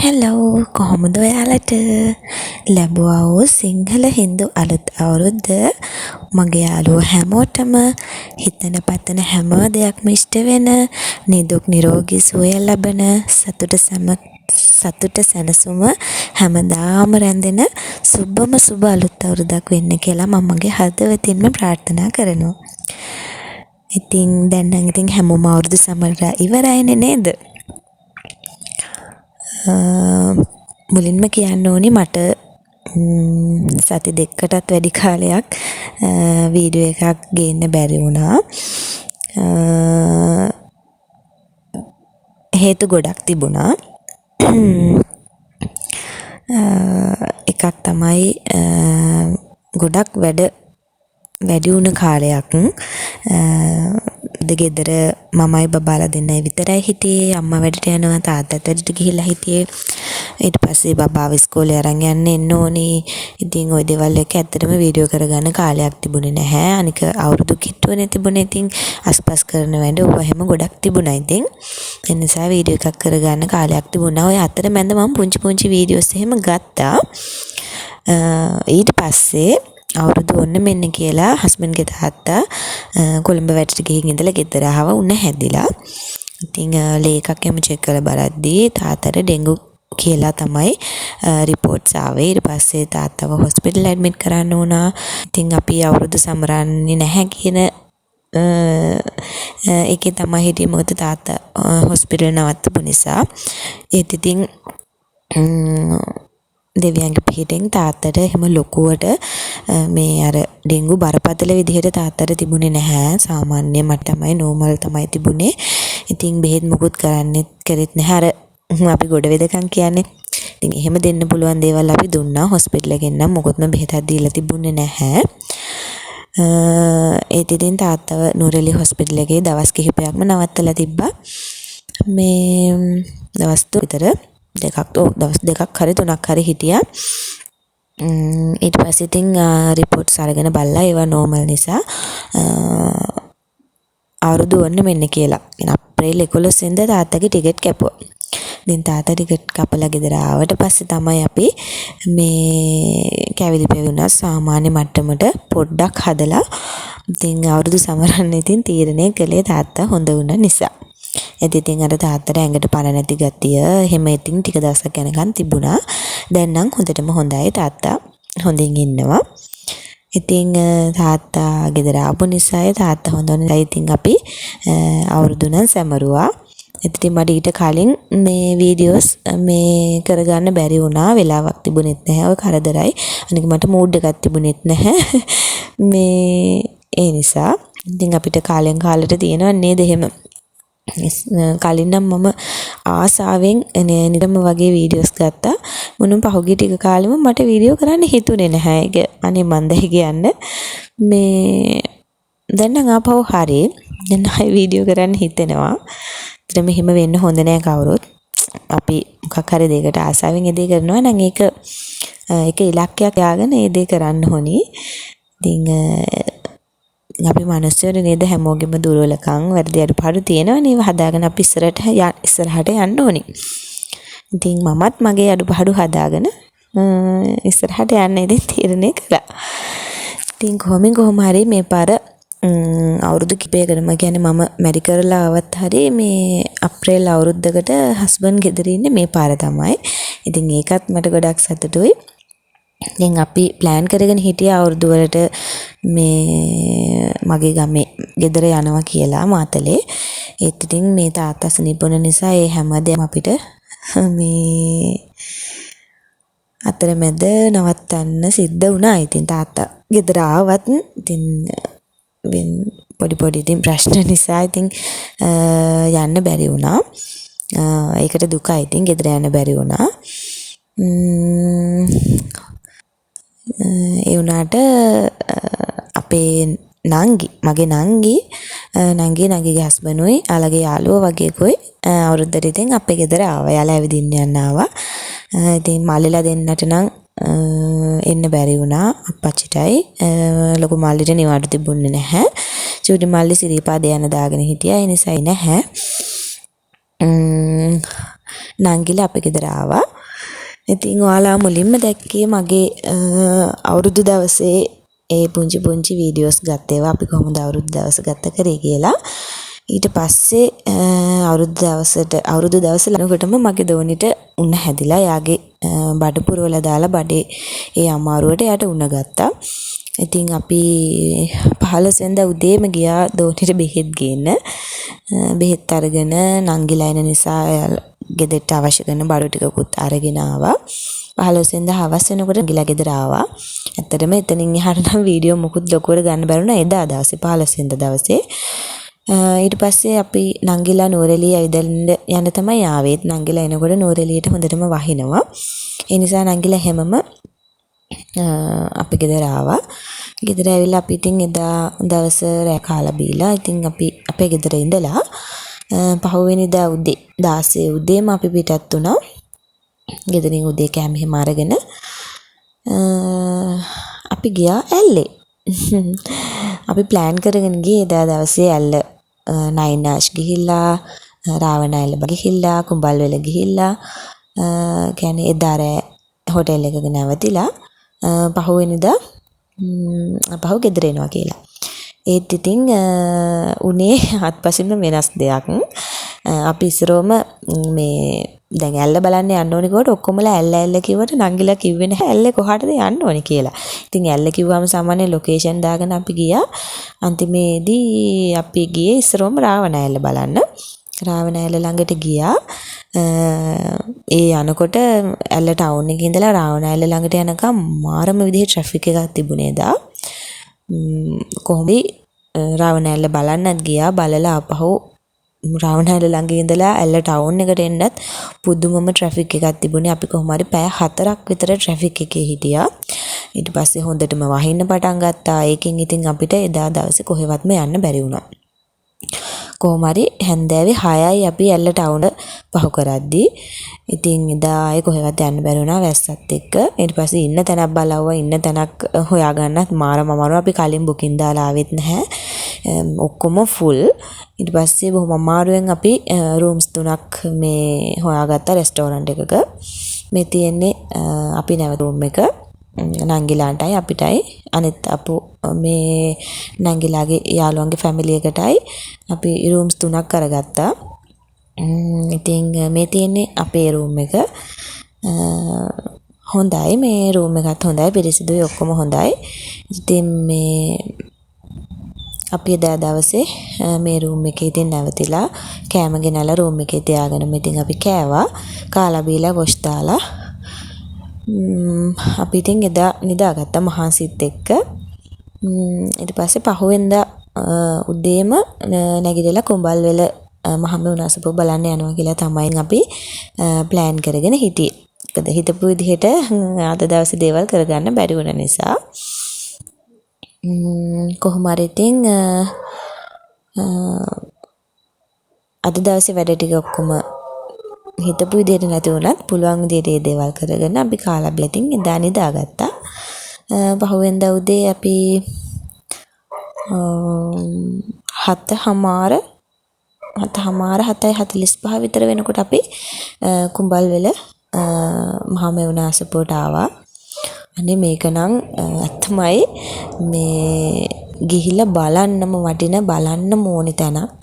Hello, කොහොමද ඔයාලට? ලැබුවා වූ සිංහල හින්දු අලුත් අවුරුද්ද මගේ යාළුවෝ හැමෝටම හිතන පතන හැම දෙයක්ම ඉෂ්ට වෙන, නිදුක් නිරෝගී සුවය ලබන, සතුට සැනසුම හැමදාම රැඳෙන සුබම සුබ අලුත් අවුරුද්දක් වෙන්න කියලා මම මගේ හදවතින්ම ප්‍රාර්ථනා කරනවා. ඉතින් දැන් නම් ඉතින් හැමෝම අවුරුදු සමරලා ඉවරයිනේ නේද? මුලින්ම කියන්න ඕනි මට සති දෙකකටත් වැඩි කාලයක් වීඩියෝ එකක් ගේන්න බැරි වුණා. හේතු ගොඩක් තිබුණා. එකක් තමයි ගොඩක් වැඩ වැඩි වුණ කාලයක්. ගෙදර මමයි බබාලා දෙන්නයි විතරයි හිටියේ. අම්මා වැඩට යනවා, තාත්තත් වැඩට ගිහිල්ලා හිටියේ. ඊට පස්සේ බබාව ඉස්කෝලේ අරන් යන්න එන්න ඕනි. ඉතින් ඔය දේවල් එක්ක ඇත්තටම වීඩියෝ කරගන්න කාලයක් තිබුණේ නැහැ. අනික අවුරුදු කිට්ටුවනේ තිබුණේ. ඉතින් අස්පස් කරන වැඩ ඕවා එහෙම ගොඩක් තිබුණා ඉතින්. ඒ නිසා වීඩියෝ එකක් කරගන්න කාලයක් තිබුණා. ඔය අතරමැද මම පුංචි පුංචි වීඩියෝස් එහෙම ගත්තා. ඊට පස්සේ අවුරුදු ඔන්න මෙන්න කියලා හස්බන්ඩ්ගේ තාත්තා කොළඹ වැඩට ගිහින් ඉඳලා ගෙදර ආවා උණ හැදිලා. ඉතින් ලේ එකක් එහෙම චෙක් කරලා බලද්දී තාත්තට ඩෙන්ගු කියලා තමයි රිපෝට්ස් ආවේ. ඊට පස්සේ තාත්තව හොස්පිටල් ඇඩ්මිට් කරන්න වුණා. ඉතින් අපි අවුරුදු සමරන්නේ නැහැ කියන ඒකේ තමයි හිටියේ. මොකද තාත්තා හොස්පිටල් නවත්තපු නිසා. ඒත් ඉතින් දෙවියන්ගේ පිහිටෙන් තාත්තට එහෙම ලොකුවට මේ අර ඩෙන්ගු බරපතල විදිහට තාත්තට තිබුණේ නැහැ. සාමාන්‍ය මට තමයි නෝමල් තමයි තිබුණේ. ඉතින් බෙහෙත් මොකුත් කරන්නෙත් කරෙත් නැහැ. අර අපි ගොඩ වෙදකම් කියන්නේ. ඉතින් එහෙම දෙන්න පුළුවන් දේවල් අපි දුන්නා. හොස්පිටල් එකෙන් නම් මොකුත්ම බෙහෙතක් දීලා තිබුණේ නැහැ. ඒත් ඉතින් තාත්තව නුරෙලි හොස්පිටල් එකේ දවස් කිහිපයක්ම නවත්තලා තිබ්බා. මේ දවස් විතර දෙකක්, ඔව් දවස් දෙකක් හරි තුනක් හරි හිටියා. ඊට පස්සේ ඉතින් රිපෝට්ස් අරගෙන බලලා ඒවා නෝමල් නිසා අවුරුදු ඔන්න මෙන්න කියලා. අප්‍රේල් 11 වෙනිදා තාත්තගේ ටිකට් කැපුවා. ඉතින් තාත්තා ටිකට් කපලා ගෙදර ආවට පස්සේ තමයි අපි මේ කැවිලි පෙවුනත් සාමාන්‍ය මට්ටමට පොඩ්ඩක් හදලා ඉතින් අවුරුදු සමරන්න ඉතින් තීරණය කළේ තාත්තා හොඳ වුණ නිසා. ඒත් ඉතින් අර තාත්තට ඇඟට පණ නැති ගතිය එහෙම ඉතින් ටික දවසක් යනකන් තිබුණා. දැන් නම් හොඳටම හොඳයි, තාත්තා හොඳින් ඉන්නවා. ඉතින් තාත්තා ගෙදර ආපු නිසායි තාත්තා හොඳ වුණ ඉතින් අපි අවුරුදු නම් සැමරුවා. ඉතින් මට ඊට කලින් මේ වීඩියෝස් මේ කරගන්න බැරි වුණා. වෙලාවක් තිබුණෙත් නැහැ. ඔය කරදරයි. අනික මට මූඩ් එකක් තිබුණෙත් නැහැ. මේ ඒ නිසා ඉතින් අපිට කාලෙන් කාලෙට තියෙනව නේද එහෙම. කලින් නම් මම ආසාවෙන් නිතරම වගේ වීඩියෝස් ගත්තා. මොනම් පහුගිය ටික කාලෙම මට වීඩියෝ කරන්න හිතුනේ නැහැ. ඒක අනේ මන් දැයි කියන්න. මේ දැන් නම් ආපහු හරි. දැන් ආයෙ වීඩියෝ කරන්න හිතෙනවා. ඇත්තටම එහෙම වෙන්න හොඳ නෑ කවුරුත්. අපි මොකක් හරි දෙයකට ආසාවෙන් ඒ දේ කරනවා නම් ඒක ඒක ඉලක්කයක් යාගෙන ඒ දේ කරන්න ඕනි. ඉතින් අපි මිනිස්සුන්ට නේද හැමෝගෙම දුර්වලකම් වැරදි අඩුපාඩු තියෙනවනේ. ඒවා හදාගෙන අපි ඉස්සරහට යන්න ඕනි. ඉතින් මමත් මගේ අඩුපාඩු හදාගෙන ඉස්සරහට යන්න ඉතින් තීරණය කළා. ඉතින් කොහොමින් කොහොම හරි මේ පාර අවුරුදු කිහිපයකටම කියන්නේ මම මැරි කරලා ආවත් හරි මේ අප්‍රේල් අවුරුද්දකට හස්බන්ඩ් ගෙදර ඉන්නේ මේ පාර තමයි. ඉතින් ඒකත් මට ගොඩක් සතුටුයි. ඉතින් අපි ප්ලෑන් කරගෙන හිටියේ අවුරුදු වලට මේ මගේ ගමේ ගෙදර යනවා කියලා මාතලේ. ඒත් ඉතින් මේ තාත්තා අසනීප වුණ නිසා ඒ හැම දෙයක්ම අපිට මේ අතරමැද නවත්තන්න සිද්ධ වුණා. ඉතින් තාත්තා ගෙදර ආවත් ඉතින් පොඩි පොඩි ඉතින් ප්‍රශ්න නිසා ඉතින් යන්න බැරි වුණා. ඒකට දුකයි ඉතින් ගෙදර යන්න බැරි වුණා. ඒ වුණාට අපේ නංගි, මගේ නංගි, නංගි නංගිගේ හස්බන්ඩුයි එයාලගේ යාළුවෝ වගේකුයි අවුරුද්දට ඉතින් අපේ ගෙදර ආවා. එයාලා ඇවිදින්න යන්න ආවා. ඉතින් මල්ලිලා දෙන්නට නම් එන්න බැරි වුණා අප්පච්චිටයි. ලොකු මල්ලිට නිවාඩු තිබුණේ නැහැ. චූටි මල්ලි සිරිපාද යන දාගෙන හිටියා. ඒ නිසා නැහැ. නංගිලා අපේ ගෙදර ආවා. ඉතින් ඔයාලා මුලින්ම දැක්කේ මගේ අවුරුදු දවසේ ඒ පුංචි පුංචි වීඩියෝස් ගත්ත ඒවා, අපි කොහොමද අවුරුදු දවස ගත කරේ කියලා. ඊට පස්සේ අවුරුදු දවසට අවුරුදු දවස ළඟටම මගේ දෝනිට උණ හැදිලා එයාගේ බඩ පුරවලා දාලා බඩේ ඒ අමාරුවට එයාට උණ ගත්තා. ඉතින් අපි 15 වෙනිදා උදේම ගියා දෝනිට බෙහෙත් ගේන්න. බෙහෙත් අරගෙන නංගිලා එන නිසා එයාලා ගෙදරට අවශ්‍ය කරන බඩු ටිකකුත් අරගෙන ආවා. 15 වෙනිදා හවස් වෙනකොට නංගිලා ගෙදර ආවා. ඇත්තටම එතනින් එහාට නම් වීඩියෝ මොකුත් ලොකුවට ගන්න බැරි වුණා එදා දවසේ 15 වෙනිදා දවසේ. ඊට පස්සේ අපි නංගිලා නුවරඑළිය ඇවිදන්න යන්න තමයි ආවේ. ඒත් නංගිලා එනකොට නුවරඑළියට හොඳටම වහිනවා. ඒ නිසා නංගිලා හැමම අපි ගෙදර ආවා. ගෙදර ඇවිල්ලා අපි ඉතින් එදා දවස රෑ කාලා බීලා ඉතින් අපි අපේ ගෙදර ඉඳලා පහුවෙනිදා උදේ 16 උදේම අපි පිටත් වුණා. ගෙදරින් උදේ කෑම එහෙම අරගෙන අපි ගියා ඇල්ලේ. අපි ප්ලෑන් කරගෙන ගියේ එදා දවසේ ඇල්ල නයින් ආච් ගිහිල්ලා, රාවණ ඇල්ල ගිහිල්ලා, කුඹල්වැල ගිහිල්ලා, කියන්නේ එදා රෑ හොටෙල් එකක නැවතිලා පහුවෙනිදා ආපහු ගෙදර එනවා කියලා. ඒත් ඉතින් උනේ හත්පසින්ම වෙනස් දෙයක්. අපි ඉස්සරෝම මේ දැන් ඇල්ල බලන්න යන්න ඕනි කිව්වට ඔක්කොමලා ඇල්ල ඇල්ල කිව්වට නංගිලා කිව්වේ නැහැ ඇල්ලේ කොහාටද යන්න ඕනි කියලා. ඉතින් ඇල්ල කිව්වම සාමාන්‍ය ලොකේෂන් දාගෙන අපි ගියා. අන්තිමේදී අපි ගියේ ඉස්සරෝම රාවණ ඇල්ල බලන්න. රාවණ ඇල්ල ළඟට ගියා. ඒ යනකොට ඇල්ල ටවුන් එකේ ඉඳලා රාවණ ඇල්ල ළඟට යනකම් මාරම විදිහේ ට්‍රැෆික් එකක් තිබුණේ එදා. කොහොමද රාවණ ඇල්ල බලන්නත් ගියා. බලලා ආපහු රාවණ ඇල්ල ළඟ ඉඳලා ඇල්ල ටවුන් එකට එන්නත් පුදුමම ට්‍රැෆික් එකක් තිබුණේ. අපි කොහොම හරි පැය 4ක් විතර ට්‍රැෆික් එකේ හිටියා. ඊට පස්සේ හොඳටම වහින්න පටන් ගත්තා. ඒකෙන් ඉතින් අපිට එදා දවසේ කොහෙවත්ම යන්න බැරි වුණා. කොහොම හරි හැන්දෑවේ 6යි අපි ඇල්ල ටවුන පහු කරද්දී. ඉතින් එදා ආයේ කොහෙවත් යන්න බැරි වුණා වැස්සත් එක්ක. ඊට පස්සේ ඉන්න තැනක් බලවුවා. ඉන්න තැනක් හොයාගන්නත් මාරම අමාරුයි. අපි කලින් බුකින් දාලා ආවෙත් නැහැ. ඔක්කොම ෆුල්. ඊට පස්සේ බොහොම අමාරුවෙන් අපි රූම්ස් 3ක් මේ හොයාගත්තා රෙස්ටෝරන්ට් එකක. මේ තියෙන්නේ අපි නැවත රූම් එක. නංගිලාටයි අපිටයි අනිත් අපු මේ නංගිලාගේ යාළුවන්ගේ ෆැමිලි එකටයි අපි රූම්ස් 3ක් අරගත්තා. ඉතින් මේ තියෙන්නේ අපේ රූම් එක. හොඳයි, මේ රූම් එකත් හොඳයි, පිරිසිදුයි, ඔක්කොම හොඳයි. ඉතින් මේ අපි එදා දවසේ මේ රූම් එකේ ඉතින් නැවතිලා කෑම ගෙනල්ලා රූම් එකේ තියාගෙනම ඉතින් අපි කෑවා. කාලා බීලා වොෂ් දාලා අපි ඉතින් එදා නිදාගත්තා මහාසිත් එක්ක. ඊට පස්සේ පහුවෙනිදා උදේම නැගිටලා කුඹල්වැල මහමෙවුන අසපුව බලන්න යනවා කියලා තමයි අපි ප්ලෑන් කරගෙන හිටියේ. මොකද හිතපු විදිහට අද දවසේ දේවල් කරගන්න බැරි වුණ නිසා. කොහොම හරි ඉතින් අද දවසේ වැඩ ටික ඔක්කොම හිතපු විදිහට නැති වුණත් පුළුවන් විදිහට ඒ දේවල් කරගෙන අපි කාලා බීලා ඉතින් එදා නිදාගත්තා. පහුවෙනිදා උදේ අපි 7:30 7:45 විතර වෙනකොට අපි කුඹල්වැල මහමෙවුන අසපුවට ආවා. අනේ මේක නම් ඇත්තමයි මේ ගිහිල්ලා බලන්නම වටින බලන්නම ඕනි තැනක්.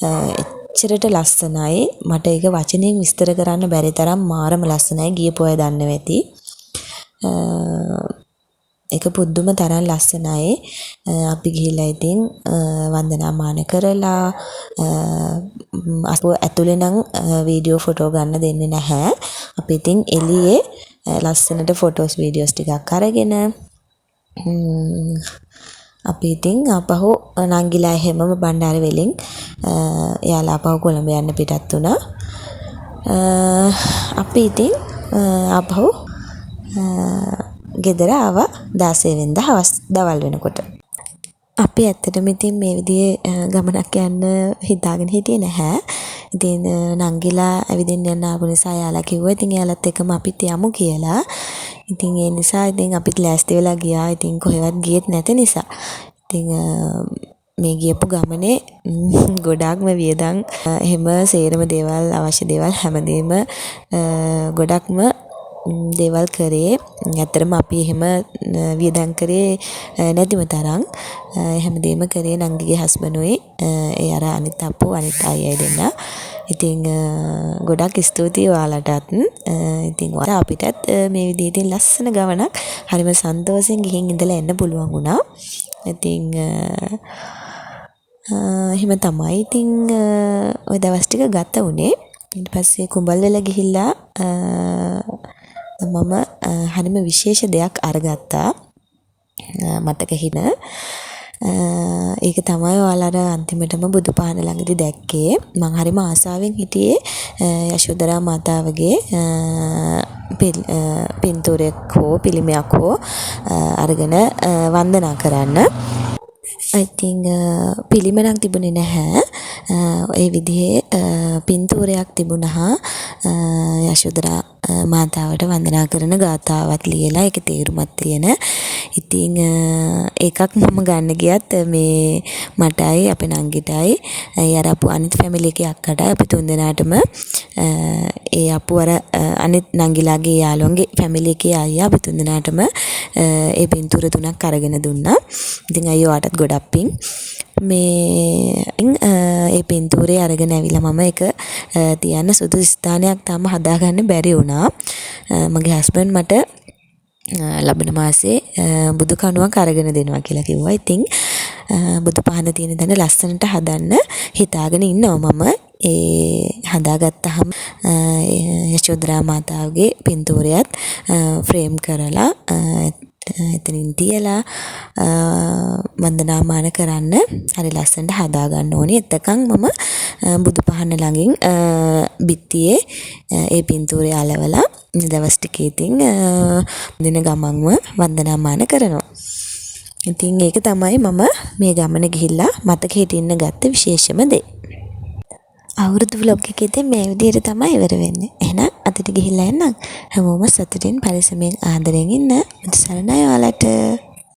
එච්චරට ලස්සනයි. මට ඒක වචනයෙන් විස්තර කරන්න බැරි තරම් මාරම ලස්සනයි. ගියපු අය දන්නව ඇති. ඒක පුදුම තරම් ලස්සනයි. අපි ගිහිල්ලා ඉතින් වන්දනාමාන කරලා අසපුව ඇතුලේ නම් වීඩියෝ ෆොටෝ ගන්න දෙන්නේ නැහැ. අපි ඉතින් එළියේ ලස්සනට ෆොටෝස් වීඩියෝස් ටිකක් අරගෙන අපි ඉතින් ආපහු නංගිලා එහෙමම බණ්ඩාරවෙලින් එයාලා ආපහු කොළඹ යන්න පිටත් වුණා. අපි ඉතින් ආපහු ගෙදර ආවා 16 වෙනිදා හවස් දවල් වෙනකොට. අපි ඇත්තටම ඉතින් මේ විදිහේ ගමනක් යන්න හිතාගෙන හිටියේ නැහැ. ඉතින් නංගිලා ඇවිදින්න යන්න ආපු නිසා එයාලා කිව්වා ඉතින් එයාලත් එක්කම අපිත් යමු කියලා. ඉතින් ඒ නිසා ඉතින් අපිත් ලෑස්ති වෙලා ගියා. ඉතින් කොහෙවත් ගියෙත් නැති නිසා. ඉතින් මේ ගියපු ගමනේ ගොඩාක්ම වියදම් එහෙම සේරම දේවල් අවශ්‍ය දේවල් හැමදේම ගොඩක්ම දේවල් කරේ. ඇත්තටම අපි එහෙම වියදම් කරේ නැතිම තරම් හැමදේම කරේ නංගිගේ හස්බන්ඩුයි ඒ අර අනිත් අප්පු අනිත් අයියයි දෙන්නා. ඉතින් ගොඩක් ස්තුතියි ඔයාලටත්. ඉතින් ඔයාලා අපිටත් මේ විදිහට ඉතින් ලස්සන ගමනක් හරිම සන්තෝෂෙන් ගිහින් ඉඳලා එන්න පුළුවන් වුණා. ඉතින් එහෙම තමයි ඉතින් ඔය දවස් ටික ගත වුණේ. ඊට පස්සේ කුඹල්වැල ගිහිල්ලා මම හරිම විශේෂ දෙයක් අරගත්තා. මතක හින. ඒක තමයි ඔයාලා අර අන්තිමටම බුදු පහන ළඟදී දැක්කේ. මං හරිම ආසාවෙන් හිටියේ යශෝදරා මාතාවගේ පින්තූරයක් හෝ පිළිමයක් හෝ අරගෙන වන්දනා කරන්න. ඉතින් පිළිම නම් තිබුණේ නැහැ. ඒ විදිහේ පින්තූරයක් තිබුණා යශෝදරා මාතාවට වන්දනා කරන ගාථාවත් ලියලා ඒකේ තේරුමත් තියෙන. ඉතින් ඒකක් මම ගන්න ගියත් මේ මටයි අපේ නංගිටයි ඒ අර අපු අනිත් ෆැමිලි එකේ අක්කටයි අපි තුන්දෙනාටම ඒ අපු අර අනිත් නංගිලාගේ යාළුවන්ගේ ෆැමිලි එකේ අයියා අපි තුන්දෙනාටම ඒ පින්තූර තුනක් අරගෙන දුන්නා. ඉතින් අයියෝ ඔයාටත් ගොඩක් පිං. මේ ඒ පින්තූරේ අරගෙන ඇවිල්ලා මම ඒක තියන්න සුදුසු ස්ථානයක් තාම හදාගන්න බැරි වුණා. මගේ හස්බන්ඩ් මට ලබන මාසේ බුදු කණුවක් අරගෙන දෙනවා කියලා කිව්වා. ඉතින් බුදු පහන තියෙන තැන ලස්සනට හදන්න හිතාගෙන ඉන්නවා මම. ඒ හදාගත්තහම යශෝදරා මාතාවගේ පින්තූරයත් ෆ්‍රේම් කරලා එතනින් තියලා වන්දනාමාන කරන්න හරි ලස්සනට හදාගන්න ඕනේ. එතකන් මම බුදු පහන ළඟින් බිත්තියේ ඒ පින්තූරය අලවලා දවස් ටිකේ ඉතින් දින ගමන්ම වන්දනාමාන කරනවා. ඉතින් ඒක තමයි මම මේ ගමන ගිහිල්ලා මතක හිටින්න ගත්ත විශේෂම දේ. අවුරුදු ව්ලොග් එක ඉතින් මේ විදිහට තමයි ඉවර වෙන්නේ. එහෙනම් අදට ගිහිල්ලා එන්නම්. හැමෝම සතුටින් පරිස්සමෙන් ආදරෙන් ඉන්න. බුදු සරණයි ඔයාලට.